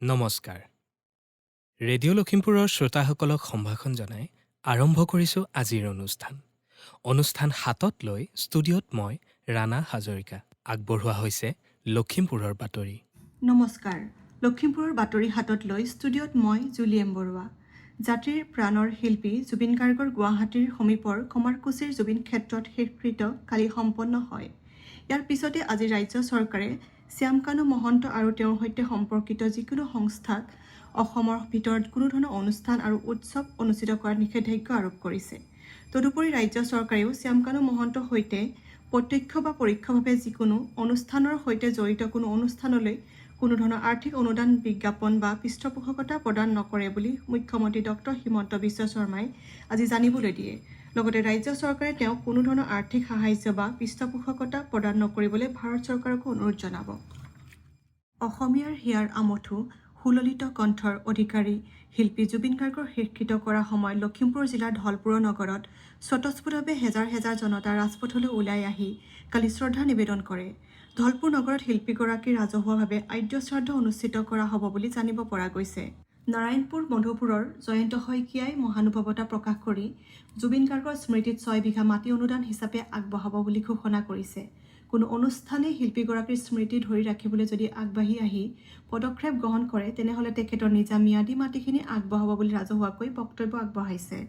নমস্কাৰ। ৰেডিঅ' লখিমপুৰৰ শ্ৰোতাসকলক সম্ভাষণ জনাই আৰম্ভ কৰিছোঁ আজিৰ অনুষ্ঠান। অনুষ্ঠান হাতত লৈ ষ্টুডিঅ'ত মই ৰাণা হাজৰিকা। আগবঢ়োৱা হৈছে লখিমপুৰৰ বাতৰি। নমস্কাৰ। লখিমপুৰৰ বাতৰি হাতত লৈ ষ্টুডিঅ'ত মই জুলিয়েম বৰুৱা। জাতিৰ প্ৰাণৰ শিল্পী জুবিন গাৰ্গৰ গুৱাহাটীৰ সমীপৰ কমাৰকুছিৰ জুবিন ক্ষেত্ৰত শেষকৃত্য কালি সম্পন্ন হয়। ইয়াৰ পিছতে আজি ৰাজ্য চৰকাৰে শ্যামকানু মহন্ত আৰু তেওঁৰ সৈতে সম্পৰ্কিত যিকোনো সংস্থাক অসমৰ ভিতৰত কোনো ধৰণৰ অনুষ্ঠান আৰু উৎসৱ অনুষ্ঠিত কৰাত নিষেধাজ্ঞা আৰোপ কৰিছে। তদুপৰি ৰাজ্য চৰকাৰেও শ্যামকানু মহন্তৰ সৈতে প্ৰত্যক্ষ বা পৰোক্ষভাৱে যিকোনো অনুষ্ঠানৰ সৈতে জড়িত কোনো অনুষ্ঠানলৈ কোনো ধৰণৰ আৰ্থিক অনুদান, বিজ্ঞাপন বা পৃষ্ঠপোষকতা প্ৰদান নকৰে বুলি মুখ্যমন্ত্ৰী ডক্টৰ হিমন্ত বিশ্ব শৰ্মাই আজি জানিবলৈ দিয়ে। লগতে ৰাজ্য চৰকাৰে তেওঁক কোনো ধৰণৰ আৰ্থিক সাহায্য বা পৃষ্ঠপোষকতা প্ৰদান নকৰিবলৈ ভাৰত চৰকাৰকো অনুৰোধ জনাব। অসমীয়াৰ হিয়াৰ আমঠু সুললিত কণ্ঠৰ অধিকাৰী শিল্পী জুবিন গাৰ্গৰ শেষকৃত্য কৰা সময়ত লখিমপুৰ জিলাৰ ধলপুৰৰ নগৰত স্বতঃস্ফূৰ্তভাৱে হেজাৰ হেজাৰ জনতা ৰাজপথলৈ ওলাই আহি কালি শ্ৰদ্ধা নিবেদন কৰে। ধলপুৰ নগৰত শিল্পীগৰাকীৰ ৰাজহুৱাভাৱে আদ্যশ্ৰাদ্ধ অনুষ্ঠিত কৰা হ'ব বুলি জানিব পৰা গৈছে। নাৰায়ণপুৰ মধুপুৰৰ জয়ন্ত শইকীয়াই মহানুভৱতা প্ৰকাশ কৰি জুবিন গাৰ্গৰ স্মৃতিত 6 বিঘা মাটি অনুদান হিচাপে আগবঢ়াব বুলি ঘোষণা কৰিছে। কোনো অনুষ্ঠানে শিল্পীগৰাকীৰ স্মৃতি ধৰি ৰাখিবলৈ যদি আগবাঢ়ি আহি পদক্ষেপ গ্ৰহণ কৰে, তেনেহ'লে তেখেতৰ নিজা ম্যাদী মাটিখিনি আগবঢ়াব বুলি ৰাজহুৱাকৈ বক্তব্য আগবঢ়াইছে।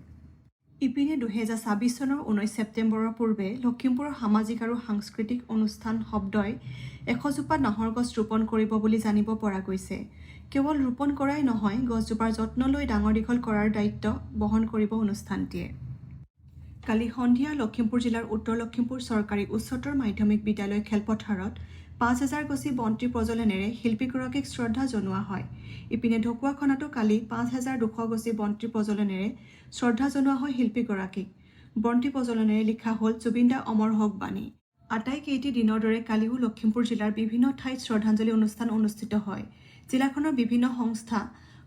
ইপিনে 2026 চনৰ 19 ছেপ্টেম্বৰৰ পূৰ্বে লখিমপুৰৰ সামাজিক আৰু সাংস্কৃতিক অনুষ্ঠান শব্দই 100 জোপা নাহৰ গছ ৰোপণ কৰিব বুলি জানিব পৰা গৈছে। কেৱল ৰোপণ কৰাই নহয়, গছজোপাৰ যত্ন লৈ ডাঙৰ দীঘল কৰাৰ দায়িত্ব বহন কৰিব অনুষ্ঠানটিয়ে। কালি সন্ধিয়া লখিমপুৰ জিলাৰ উত্তৰ লখিমপুৰ চৰকাৰী উচ্চতৰ মাধ্যমিক বিদ্যালয় খেলপথাৰত 5000 গছি বন্তি প্ৰজ্বলনেৰে শিল্পীগৰাকীক শ্ৰদ্ধা জনোৱা হয়। ইপিনে ঢকুৱাখনাতো কালি 5200 গছি বন্তি প্ৰজ্বলনেৰে শ্ৰদ্ধা জনোৱা হয় শিল্পীগৰাকীক। বন্তি প্ৰজ্বলনেৰে লিখা হ'ল "জুবিন দা অমৰ হওক" বাণী। আটাইকেইটি দিনৰ দৰে কালিও লখিমপুৰ জিলাৰ বিভিন্ন ঠাইত শ্ৰদ্ধাঞ্জলি অনুষ্ঠান অনুষ্ঠিত হয়। জিলাখনৰ বিভিন্ন সংস্থা,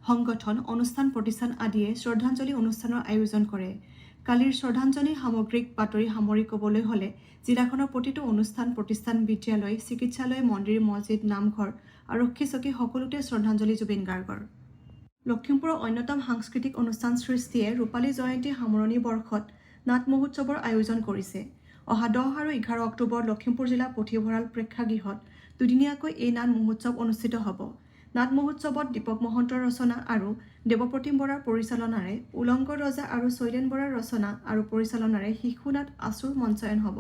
সংগঠন, অনুষ্ঠান প্ৰতিষ্ঠান আদিয়ে শ্ৰদ্ধাঞ্জলি অনুষ্ঠানৰ আয়োজন কৰে। কালিৰ শ্ৰদ্ধাঞ্জলিৰ সামগ্ৰিক বাতৰি সামৰি ক'বলৈ হ'লে জিলাখনৰ প্ৰতিটো অনুষ্ঠান প্ৰতিষ্ঠান, বিদ্যালয়, চিকিৎসালয়, মন্দিৰ, মছজিদ, নামঘৰ, আৰক্ষী চকী সকলোতে শ্ৰদ্ধাঞ্জলি জুবিন গাৰ্গৰ। লখিমপুৰৰ অন্যতম সাংস্কৃতিক অনুষ্ঠান সৃষ্টিয়ে ৰূপালী জয়ন্তী সামৰণি বৰ্ষত নাট মহোৎসৱৰ আয়োজন কৰিছে। অহা 10 আৰু 11 অক্টোবৰত লখিমপুৰ জিলা পুথিভঁৰাল প্ৰেক্ষাগৃহত দুদিনীয়াকৈ এই নাট মহোৎসৱ অনুষ্ঠিত হ'ব। নাট মহোৎসৱত দীপক মহন্তৰ ৰচনা আৰু দেৱপ্ৰতিম বৰাৰ পৰিচালনাৰে উলংগ ৰজা আৰু শৈলেন বৰাৰ ৰচনা আৰু পৰিচালনাৰে শিশু নাট আচুৰ মঞ্চায়ন হ'ব।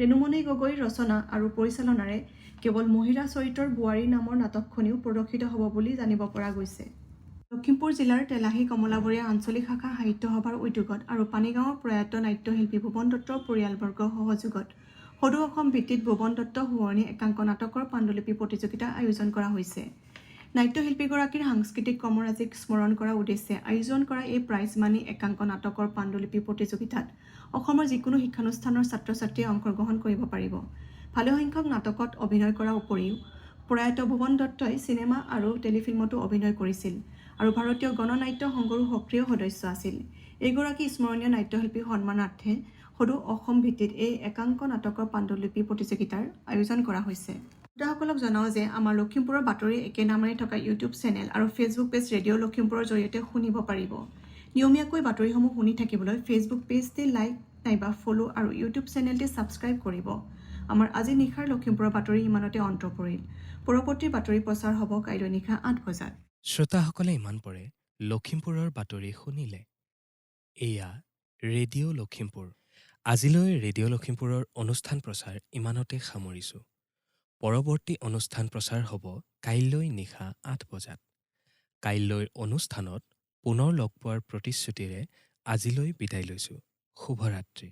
ৰেণুমণি গগৈৰ ৰচনা আৰু পৰিচালনাৰে কেৱল মহিলা চৰিত্ৰৰ বোৱাৰী নামৰ নাটকখনিও প্ৰদৰ্শিত হ'ব বুলি জানিব পৰা গৈছে। লখিমপুৰ জিলাৰ তেলাহী কমলাবৰীয়া আঞ্চলিক শাখা সাহিত্য সভাৰ উদ্যোগত আৰু পানীগাঁৱৰ প্ৰয়াত নাট্যশিল্পী ভুৱন দত্তৰ পৰিয়ালবৰ্গৰ সহযোগত সদৌ অসম ভিত্তিত ভুৱন দত্ত সোঁৱৰণী একাংক নাটকৰ পাণ্ডুলিপি প্ৰতিযোগিতা আয়োজন কৰা হৈছে। নাট্যশিল্পীগৰাকীৰ সাংস্কৃতিক কৰ্মৰাজিক স্মৰণ কৰাৰ উদ্দেশ্যে আয়োজন কৰা এই প্ৰাইজ মানি একাংক নাটকৰ পাণ্ডুলিপি প্ৰতিযোগিতাত অসমৰ যিকোনো শিক্ষানুষ্ঠানৰ ছাত্ৰ ছাত্ৰীয়ে অংশগ্ৰহণ কৰিব পাৰিব। ভালেসংখ্যক নাটকত অভিনয় কৰাৰ উপৰিও প্ৰয়াত ভুৱন দত্তই চিনেমা আৰু টেলিফিল্মতো অভিনয় কৰিছিল আৰু ভাৰতীয় গণনাট্য সংঘৰো সক্ৰিয় সদস্য আছিল। এইগৰাকী স্মৰণীয় নাট্যশিল্পীৰ সন্মানাৰ্থে সদৌ অসম ভিত্তিত এই একাংক নাটকৰ পাণ্ডুলিপি প্ৰতিযোগিতাৰ আয়োজন কৰা হৈছে। শ্ৰোতাসকলক জনাওঁ যে আমাৰ লখিমপুৰৰ বাতৰি একে নামেৰে থকা ইউটিউব চেনেল আৰু ফেচবুক পেজ ৰেডিঅ' লখিমপুৰৰ জৰিয়তে শুনিব পাৰিব। নিয়মীয়াকৈ বাতৰিসমূহ শুনি থাকিবলৈ ফেচবুক পেজটি লাইক নাইবা ফ'ল' আৰু ইউটিউব চেনেলটি ছাবস্ক্ৰাইব কৰিব। আমাৰ আজি নিশাৰ লখিমপুৰৰ বাতৰি ইমানতে অন্ত পৰিল। পৰৱৰ্তী বাতৰি প্ৰচাৰ হ'ব কাইলৈ নিশা 8 বজাত। শ্ৰোতাসকলে ইমান পৰে লখিমপুৰৰ বাতৰি শুনিলে। এয়া ৰেডিঅ' লখিমপুৰ। আজিলৈ ৰেডিঅ' লখিমপুৰৰ অনুষ্ঠান প্ৰচাৰ ইমানতে সামৰিছোঁ। পৰৱৰ্তী অনুষ্ঠান প্ৰচাৰ হ'ব কাইলৈ নিশা 8 বজাত। কাইলৈৰ অনুষ্ঠানত পুনৰ লগ পোৱাৰ প্ৰতিশ্ৰুতিৰে আজিলৈ বিদায় লৈছোঁ। শুভৰাত্ৰি।